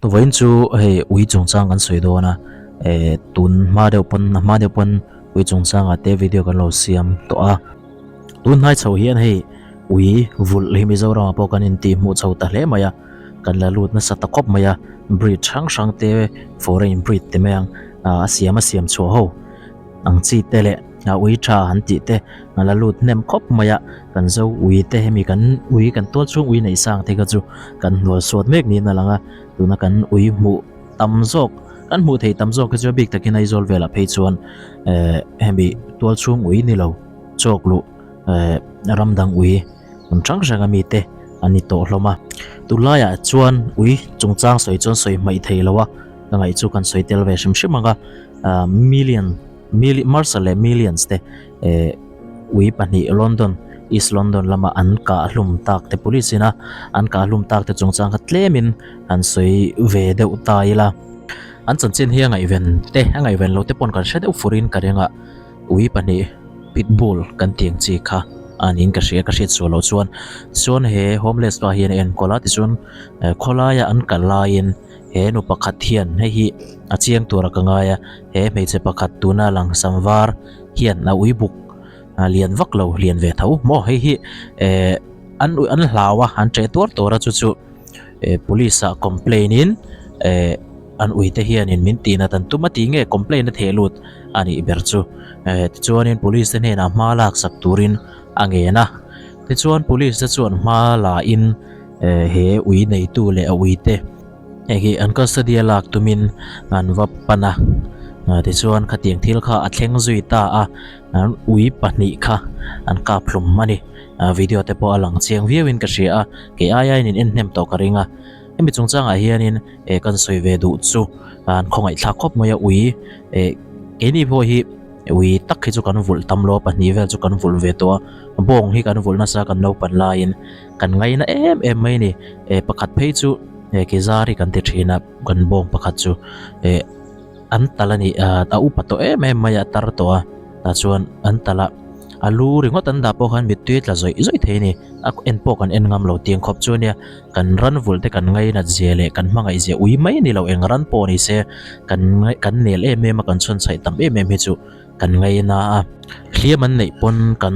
Vawiin chu hei ui chungchang kan sawi dawn a, eh tun hma deuh pawn a hma deuh pawn ui chungchangah te video kan lo siam tawh a. Tun hnai chho hian hei ui vulh hi Mizoramah pawh kan intih hmuh chho ta hle mai a, kan la lut nasa ta khawp mai a, breed hrang hrang te foreign breed te mai ang a siam a siam chhuah ho ang chi te leh a ui tha han tih te a la lut hnem khawp mai a, kan zo ui te hemi kan ui kan tual chhung ui neih sang te kha chu kan hnual suat mek niin a lang a, tuna kan ui hmuh tam zawk kan hmuh theih tam zawk hi chu a bik takin Aizawl velah phei chuan eh hemi tual chhung ui ni lo chawk luh eh ram dang ui hmun hrang hrang a mite an ni tawh hlawm a, tunlaiah chuan ui chungchang sawi chuan sawi hmaih thei lo a ka ngaih chu kan sawi tel ve hrim hrim ang a ah million mil Marshall leh millions te eh ui pahnih London East London lama an kah hlum tak te police ina an kah hlum tak te chungchang kha tlemin an sawi ve deuh ta ila an chanchin hi a ngaihven te a ngaihven lo te pawn kan hre deuh furin ka ring a. Ui pahnih pit bull kan tih ang chi kha a niin ka hria ka hriat sual loh chuan chuan he homeless pa hian a enkawl a tichuan eh khawlaia an kal laiin he nu pakhat hian hei hi a chiang tura ka ngai a he hmeichhe pakhat tuna lang sam var hian a ui buk a lian vak lo lian ve tho maw hei hi eh an ui an hlau a an ṭeh tuar tuar a chu chu eh police ah complain in eh. An uite hianin min tih nat an tum a tih nge complaint a theh lut a nih ber chu. Eh tichuanin police te hnenah hma lak sak turin a ngen a. Tichuan police te chuan hma la in eh he ui neitu leh a uite hei hi an custody a lak tumin an va pan a. Tichuan khatiang thil kha a thleng zui ta a, an ui pahnih kha an kap hlum a ni. Video te pawh a lang chiang viau in ka hria a, kei ai aiin in en hnem tawh ka ring a. Hemi chungchangah hianin eh kan sawi ve duh chu an khawngaihthlak khawp mai a ui eh keini pawh hi ui tak hi chu kan vulh tam lo a pahnih vel chu kan vulh ve tawh a bawng hi kan vulh nasa kan naupan laiin kan ngaina em em mai a ni eh pakhat phei chu eh kezari kan ti thin a kan bawng pakhat chu eh an tal a ni ah a upa tawh em em mai a a tar tawh a tah chuan an tal a a lu ringawt an dah pawh khan mittui a tla zawih zawih thei a ni a en pawh kan en ngam lo tiang khawp chu a nia. Kan ran vulh te kan ngainat zia leh kan hmangaih zia ui mai ni lo eng ran pawh ni se kan kan nel em em a kan chhawnchhaih tam em em hi chu kan ngaina a. Hliam an neih pawn kan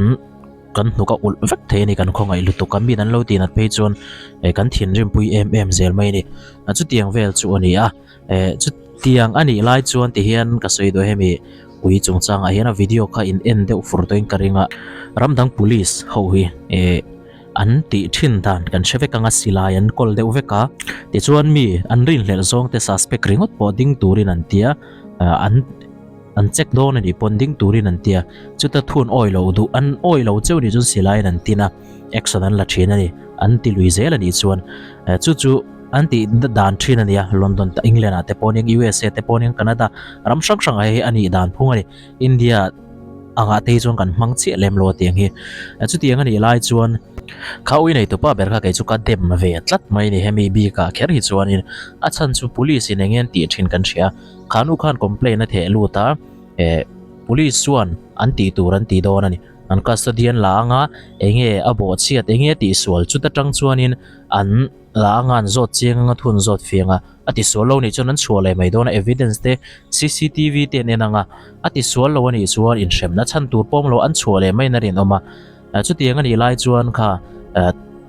kan hnuk a ulh vek thei a ni kan khawngaih lutuk a min an lo tih nat phei chuan eh kan thinrim pui em em zel mai a ni. Chutiang vel chu a ni a eh chutiang a nih lai chuan ti hian ka sawi duh hemi ui chungchangah hian a video kha in en deuh fur tawhin ka ring a ramdang police ho hi eh. An tih thin dan kan hre vek ang a, silai an kawl deuh vek a. Tichuan mi an rinhlelh zawng te suspect ringawt pawh ding turin an ti a, an an check dawn a nih pawn ding turin an ti a. Chuta thun awi lo duh an awi lo cheu nih chuan silaiin an tin a, action an la thin a ni. An ti lui zel a nih chuan chu chu an tih dan thin a nia, London England ah te pawh nia, USA te pawh nia, Canada ram hrang hrang ah hei a nih dan phung a ni. India angah te hi chuan kan hmang chiah lem lo a tiang hi. Chutiang a nih lai chuan kha ui nei tupa ber kha kei chu ka dem ve tlat mai a ni hemi bikah kher hi chuanin a chhan chu police in eng nge an tih thin kan hria. Kha nu khan complaint a theh lut a eh police chuan an tih tur an ti dawn a ni. An custody an la anga eng nge a bawhchhiat eng nge a tihsual chuta tang chuanin an la anga an zawt chiang anga thun zawt fiang a. A tisual lo nih chuan an chhuah leh mai dawn a, evidence te cctv te an en ang a, a tisual lo a nih chuan inhremna chhan tur pawm lo an chhuah leh maiin a rinawm a. Chutiang a nih lai chuan kha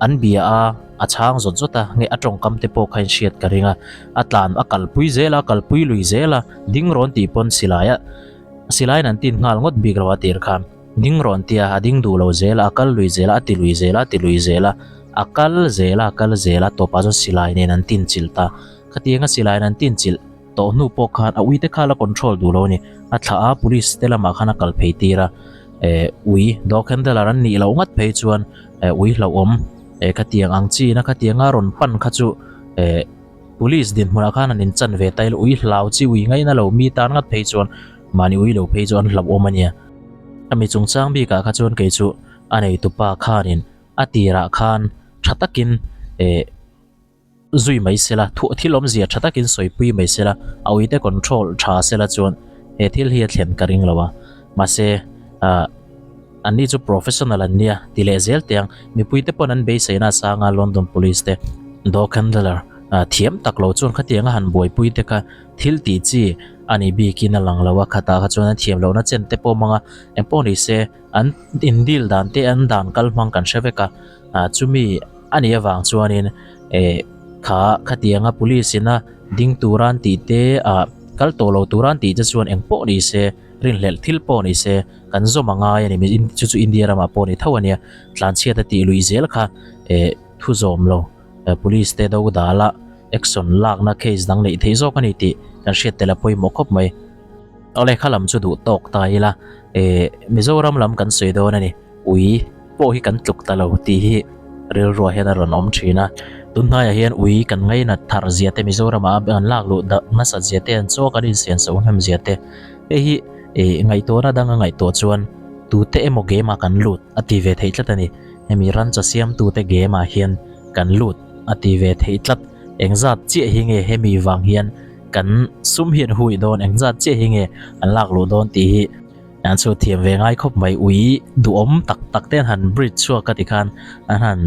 an bia a, a chhang zawt zawt a, nge a tawngkam te pawh kha inhriat ka ring a, a tlan a kalpui zel a, a kalpui lui zel a, ding rawn tih pawn silai a silaiin an tin nghal ngawt bik lo a tir khan. Ding rawn tia a ding duh lo zel a, a kal lui zel a, a ti lui zel a, a ti lui zel a, a kal zel a, a kal zel a, tawpah chuan silai nen an tin chilh ta. Khatianga silai in an tin chilh tawh hnu pawh khan a uite kha la control duh lo a ni. A thlah a, police te lamah khan a kal phei tir a, eh ui dog handler an nih loh ngat phei chuan eh ui hlauhawm eh khatiang ang chi in a khatianga rawn pan kha chu eh police dinhmunah khan an inchan ve ta ila ui hlau chi ui ngaina lo mi tan ngat phei chuan mahni ui lo phei chu an hlauhawm a nia. Ami chungchang bikah kha chuan kei chu a neitupa khanin a tirah khan tha takin eh zui mai sela, thuah thil awmzia tha takin sawipui mai sela, a uite control tha sela chuan he thil hi a thlen ka ring lo a. Mahse ah anni chu professional an nia ti leh zel teh ang. Mipuite pawn an beiseina a sanga London Police te dog handler. Thiam tak lo chuan khatianga han buaipui te kha thil tih chi a ni bikin a lang lo a, khatah kha chuan an thiam lohna chen te pawh hmang a, engpawh ni se an in deal dan te an dan kal hmang kan hre vek a, chumi a nih avang chuanin eh kha khatianga police ina ding tura an tih te ah kal tawh lo tura an tih te chuan engpawh ni se rinhlelh thil pawh ni se kan zawm a ngai a ni chu chu India ramah pawh ni tho a nia tlanchhiat a tih luih zel kha eh thu zawm lo. Police te do dala action lakna case dang neih theih zawk a ni tih kan hriat tel a pawimawh khawp mai. Awle kha lam chu duh tawk ta ila eh Mizoram lam kan sawi dawn a ni. Ui pawh hi kan tluk ta lo tih hi rilruah hian a rawn awm thin a. Tunhnaiah hian ui kan ngainat thar zia te Mizoramah an lak luh dah nasat zia te an chaw kan insian so hnem zia te hei hi eh ngaihtuahna dang a ngaihtuah chuan tute emaw game ah kan lut a ti ve theih tlat a ni. Hemi rancha siamtute game ah hian kan lut a ti ve theih tlat. Engzat chiah hi nge hemi vang hian kan sum hian hui dawn, engzat chiah hi nge an lak luh dawn tih hi an chhut thiam ve ngai khawp mai. Ui duhawm tak tak te an han breed chhuak a tikhan an han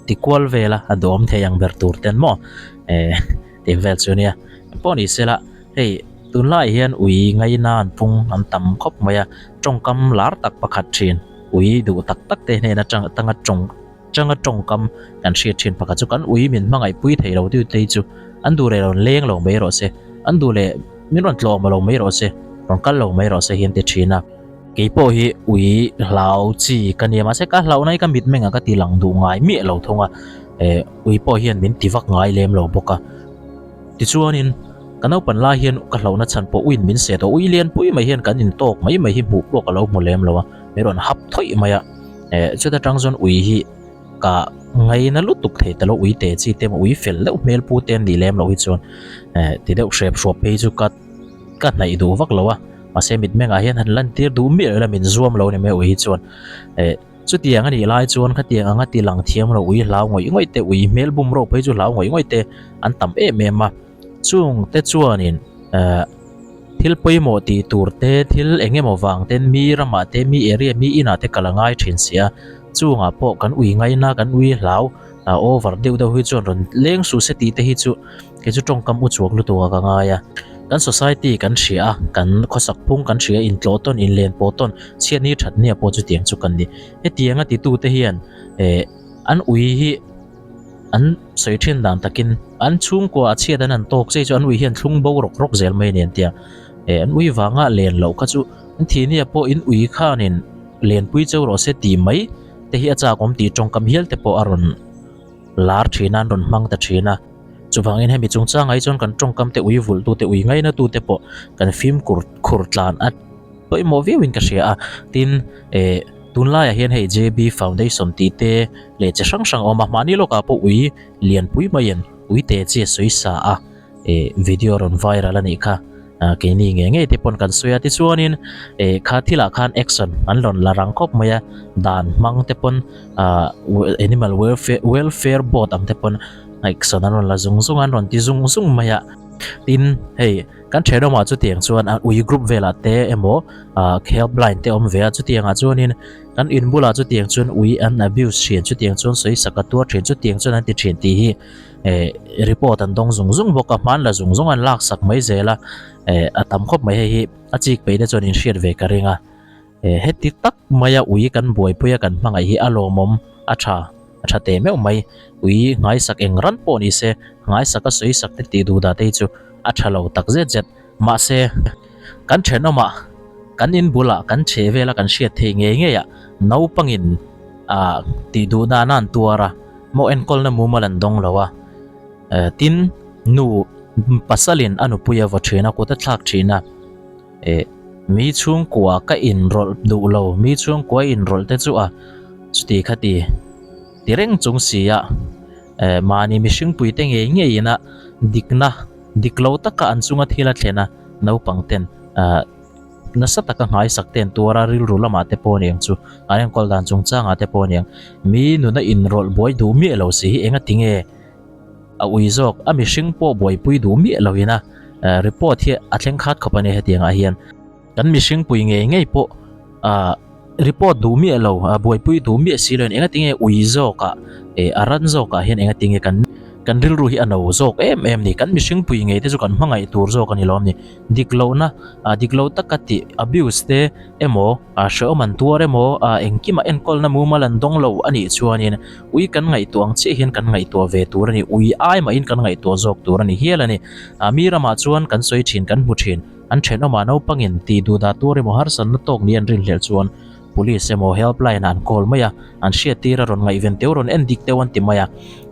ti kual vel a, a duhawm thei ang ber tur ten maw eh tih vel chu nia. Pawh ni sela hei tunlai hian ui ngaina an pung an tam khawp mai a, tawngkam lar tak pakhat thin ui duh tak tak te hnen atang tanga tawng changa tawngkam kan hriat thin pakhat chu kan ui min hmangaih pui thei lo tu te chu an duh leh rawn leng lo mai rawh se an duh leh min rawn tlawm lo mai rawh se rawn kal lo mai rawh se hian ti thin a kei pawh hi ui hlau chi ka nia mahse ka hlauhna hi ka mitmeng ah ka ti lang duh ngai miah lo thung a eh ui pawh hian min ti vak ngai lem lo bawk a. Tichuanin, ka naupan lai hian ka hlauhna chhan pawh uiin min set a, ui lianpui mai hian kan intawk mai mai hi hmuh pawh ka lo hmu lem lo a, min rawn hap thawih mai a. Eh, chuta tang chuan ui hi ka ngaina lutuk thei ta lo, ui te chi te emaw ui fel deuh hmel pu te an nih lem loh hi chuan eh ti deuh hrep hruap phei chu ka ka hnaih duh vak lo a, mahse mitmengah hian han lantir duh miah lo ila min zuam lo a ni mai ui hi chuan eh. Chutiang a nih lai chuan khatiang anga ti lang thiam lo ui hlau ngawih ngawih te, ui hmel bum rawh phei chu hlau ngawih ngawih te an tam em em a. Chung te chuanin eh thil pawimawh tih tur te, thil eng emaw vang ten mi ramah te, mi area, mi inah te kal a ngai thin si a. Chungah pawh kan ui ngaina, kan ui hlau over deuh deuh hi chuan rawn leng suh se tih te hi chu kei chu tawngkam u chuak lutuk ah ka ngai a. Kan society kan hria a, kan khawsak phung kan hria, intlawh tawn, inlen pawh tawn, chhiatni thatnia pawh chutiang chu kan ni. Hetianga titute hian eh an ui hi an sawi thin dan takin an chhungkua a chhiat an han tawk che chu an ui hian thlung bo rawk rawk zel mai a ni an tia. Eh an ui vanga len loh kha chu an thihnia pawh in ui khanin lenpui cheu rawh se tih mai te hi a chak awm tih tawngkam hial te pawh a rawn lar thin a, an rawn hmang ta thin a. Chuvangin hemi chungchangah hi chuan kan tawngkam te ui vulh tute ui ngaina tute pawh kan fimkhur khur tlan a pawimawh viauin ka hria a. Tin, eh tunlaiah hian hei JB Foundation tih te leh chi hrang hrang a awm a, mahni lawkah pawh ui lianpui maiin ui te chi a sawi sa a, eh video rawn viral a nih kha. Ah keini ngei ngei te pawn kan sawi a tichuanin eh kha thilah khan action an rawn la rang khawp mai a dan hmang te pawn ah animal welfare welfare board ang te pawn action an rawn la zung zung a an rawn ti zung zung mai a tin hei kan thenawmah chutiang chuan a ui group velah te emaw ah helpline te awm ve a chutiangah chuanin kan in bulah chutiang chuan ui an abuse thin chutiang chuan sawisak a tuar thin chutiang chuan an ti thin tih hi. eh report an dawng zung zung bawk a hman la zung zung an lak sak mai zel a eh a tam khawp mai hei hi a chik peih te chuan in hriat ve ka ring a eh heti tak mai a ui kan buaipui a kan hmangaih hi a lawmawm a tha a tha teh meuh mai ui nghaisak eng ran pawh ni se nghaisak a sawi sak te tih duh dah te hi chu a tha lo tak zet zet mahse kan thenawmah kan in bulah kan chheh vel a kan hriat theih ngei ngei ah naupangin ah tih duh dan a an tuar a. Maw enkawlna mumal an dawng lo a, eh tin nu pasalin a nupui a vaw thin a, kut a thlak thin a, eh mi chhungkua ka inrawlh duh lo, mi chhungkua inrawlh te chu a chuti kha ti ti reng chung si a, eh mahni mihringpui te ngei ngei ina dikna dik lo taka an chunga thil a thlen a naupang ten ah. Nasa taka nghaisak te an tuar a, rilru lamah te pawh aniang chu, an enkawl dan chungchangah te pawh aniang. Mi nuna inrawlh buai duh miah lo si hi enga tinge a ui zawk, a mihring pawh buaipui duh miah lo ina report hi a thleng khat khawp a nia hetiangah hian. Kan mihring pui ngei ngei pawh ah report duh miah lo, buaipui duh miah si lo in enga tinge ui zawkah eh a ran zawkah hian enga tinge kan. Kan rilru hi a no zawk em em ni. Kan mihring pui ngei te chu kan hmangaih tur zawk a ni lawm ni. Dik lohna, dik lo taka tih abuse te emaw, hrehawm an tuar emaw, engkimah enkawlna mumal an dawng lo a nih chuanin ui kan ngaihtuah ang chiah hian kan ngaihtuah ve tur a ni. Ui ai mahin kan ngaihtuah zawk tur a ni hial a ni. Mi ramah chuan kan sawi thin, kan hmu thin. An thenawmah naupangin tih duhdah tuar emaw harsatna tawk ni an rinhlelh chuan Police emaw helpline ah an call mai a, an hriattir a rawn ngaihven teuh rawn en dik teuh an ti mai a,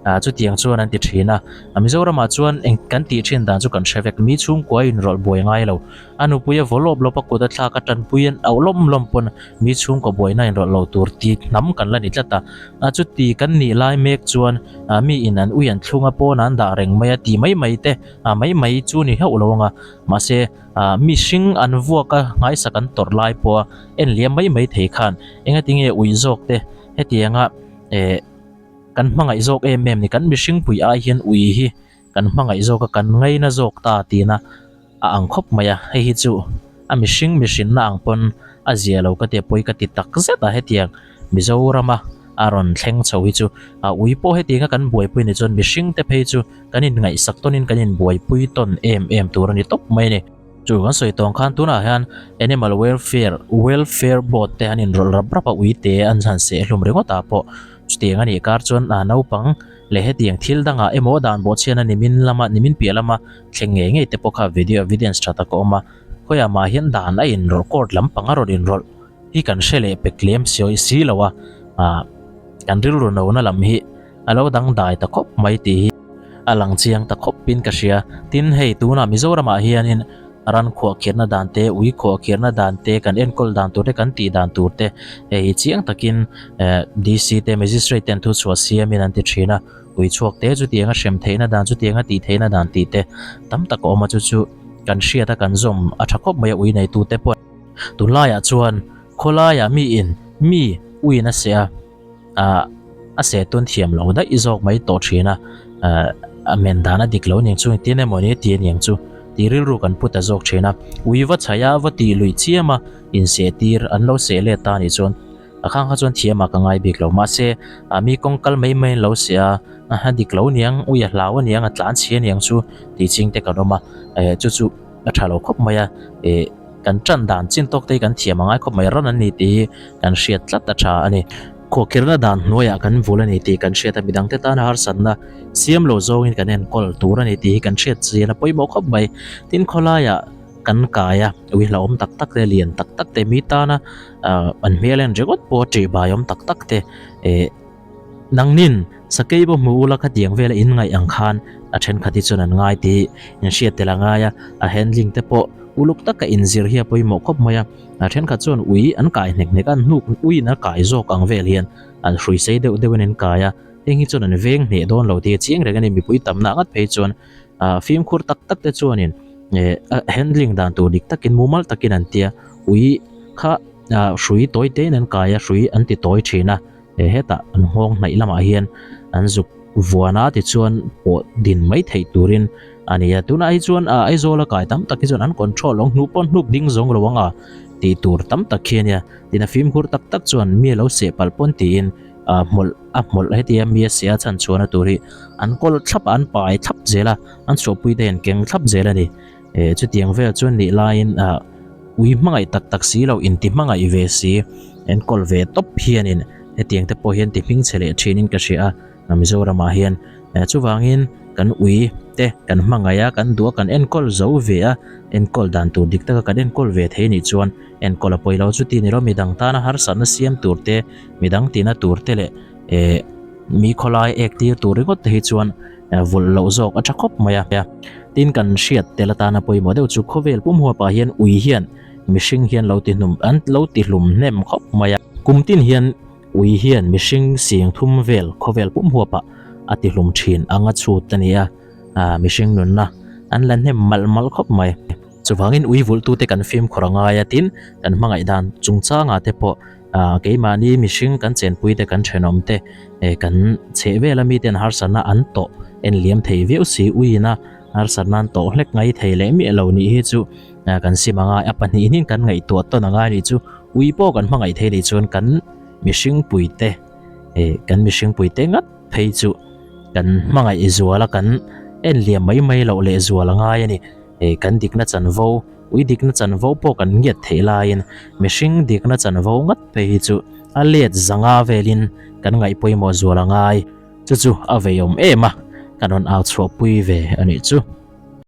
ah chutiang chuan an ti thin a. Mizoram ah chuan eng kan tih thin dan chu kan hre vek, mi chhungkua a inrawlh buai ngai lo, a nupui a vaw lawp lawp a kut a thlak a tanpui an auh lawm lawm pawn mi chhungkua buaina a inrawlh lo tur ti hnam kan la ni tlat a, ah chuti kan nih lai mek chuan ah mi in an ui an thlung a pawn ah an dah reng mai a ti mai mai te ah mai mai chu ni hauh lo ang a, mahse ah mihring an vuak a nghaisak an tawrh lai pawh a. En liam mai mai thei khan engati nge ui zawk te hetianga eh kan hmangaih zawk em em ni kan mihring pui ai hian ui hi kan hmangaih zawk a kan ngaina zawk ta tina a ang khawp mai a hei hi chu a mihring mihrinna ang pawn a zia lo ka tia pawi ka ti tak zet a hetiang Mizorama a rawn thleng chho hi chu a ui pawh hetianga kan buaipui ni chuan mihring te phei chu kan inngaihsak tawnin kan inbuaipui tawn em em tur a ni tawp mai a ni. Chu kan sawi tawng khan tunah hian Animal Welfare Welfare Board te an inrawlh rap rap a uite an han seh hlum ringawt ah pawh chutiang a nih kar chuan ah naupang leh hetiang thil dangah emaw dan bawhchhian a nimin lama nimin piah lama thleng ngei ngei te pawh kha video evidence tha tak a awm a khawiah mah hian dan a inrawlh court lampang a rawn inrawlh hi kan hre leh pek lem sawi si lo a ah kan rilru no na lam hi A lo dangdai ta khawp mai tih hi a lang chiang ta khawpin ka hria. Tin, hei tunah Mizoramah hianin ran khuahkhirhna dan te, ui khuahkhirhna dan te, kan enkawl dan tur te, kan tih dan tur te hei hi chiang takin DC te, Magistrate ten thuchhuah siamin an ti thin a. Ui chhuak te chutianga hrem theihna dan, chutianga tih theihna dan tih te tam tak a awm a, chu chu kan hriat a kan zawm a tha khawp mai a ui neitute pawh. Tunlaiah chuan khawlaiah miin mi uiin a seh a. ah a seh tun thiam lo daih zawk mai tawh thin a ah a men dan a dik lo aniang chu engtin emaw ni ti aniang chu tih rilru kan pu ta zawk thin a ui va chhaih a va tih luih chiam a inseh tir an lo seh let ta anih chuan a khang kha chuan thiam ah ka ngai bik lo mahse ah mi kawng kal mai mai an lo seh a a dik lo aniang ui a hlau aniang a tlan chhi aniang chu tih ching te kan awm a eh chu chu a tha lo khawp mai a eh. Kan tan dan chin tawk te hi kan thiam a ngai khawp mai ran an ni tih hi kan hriat tlat a tha a ni. Khuahkhirhna dan hnuaiah kan vul a ni tih kan hriat a, midang te tana harsatna siam lo zawngin kan enkawl tur a ni tih hi kan hriat chian a pawimawh khawp mai. Tin khawlaiah kan kai a, ui hlauhawm tak tak te, lian tak tak te, mi tana an hmel en ringawt pawh a ṭihbai awm tak tak te eh Nangnin sakei pawh hmu ula khatiang vela in ngaih ang khan a thenkhat hi chuan an ngai tih in hriat tel a ngai a, a handling te pawh uluk taka inzir hi a pawimawh khawp mai a, a thenkhat chuan ui an kai hnek hnek a, an hnuk uiin a kai zawk ang vel hian an hrui sei deuh deuhin an kai a, heng hi chuan an veng hneh dawn lo tih a chiang reng a ni, mipui tamna ngat phei chuan ah fimkhur tak tak te chuanin eh a handling dan tur dik takin mumal takin an tia ui kha ah hrui tawi tein an kai a, hrui an ti tawi thin a. He hetah an nghawng hnaih lamah hian an zuk vuan a tichuan pawh din mai theih turin a ni a. Tunah hi chuan ah Aizawl a kai tam tak hi chuan an control ang hnuh pawh hnuk ding zawng lo ang a tih tur tam tak khi a nia. Tin a fimkhur tak tak chuan mi a lo seh palh pawn tiin ah hmawlh a hmawlh hetia mi a seh a chhan chhuahna tur hi an kawl thlap a an pai thlap zel a an chhuahpui te hi an keng thlap zel a ni. Eh chutiang vel chuan nih laiin ah ui hmangaih tak tak si lo inti hmangaih ve si enkawl ve tawp hianin hetiang te pawh hian ti hming chhe leh thinin ka hria a Mizoramah hian eh chuvangin kan ui te kan hmangaih a kan duh a kan enkawl zo ve a enkawl dan tur dik taka kan enkawl ve thei nih chuan enkawl a pawi lo chuti ni lo midang tana harsatna siam tur te midang tina tur te leh eh mi khawlai ek tir tur ringawt te hi chuan vulh loh zawk a tha khawp mai a. Tin kan hriat tel atana pawimawh deuh chu khawvel pum huapah hian ui hian mihring hian lo ti hnum an lo ti hlum hnem khawp mai a. Kum tin hian ui hian mihring sing thum vel khawvel pum huapah a ti hlum thin anga chhut a ni a, mihring nunna an la hnem malh malh khawp mai. Chuvangin ui vulhtute kan fimkhur a ngai a, tin kan hmangaih dan chungchangah te pawh Ah keimahni mihring kan chenpui te kan thenawm te eh kan chheh vel a miten harsatna an tawh en liam thei viau si uiin a harsatna an tawh hlek ngai thei leh miah lo nih hi chu ah kan sim angai a pahnih in kan ngaihtuah tawn angai nih chu ui pawh kan hmangaih thei nih chuan kan mihring pui te eh kan mihring pui te ngat phei chu. Kan hmangaih zual a kan en liam mai mai loh leh zual a ngai a ni. Hei kan dikna chanvo, ui dikna chanvo pawh kan ngiat theih laiin mihring dikna chanvo ngat phei hi chu a let zanga velin kan ngaih pawimawh zual a ngai. Chu chu a veiawm em a, kan rawn au chhuahpui ve a nih chu.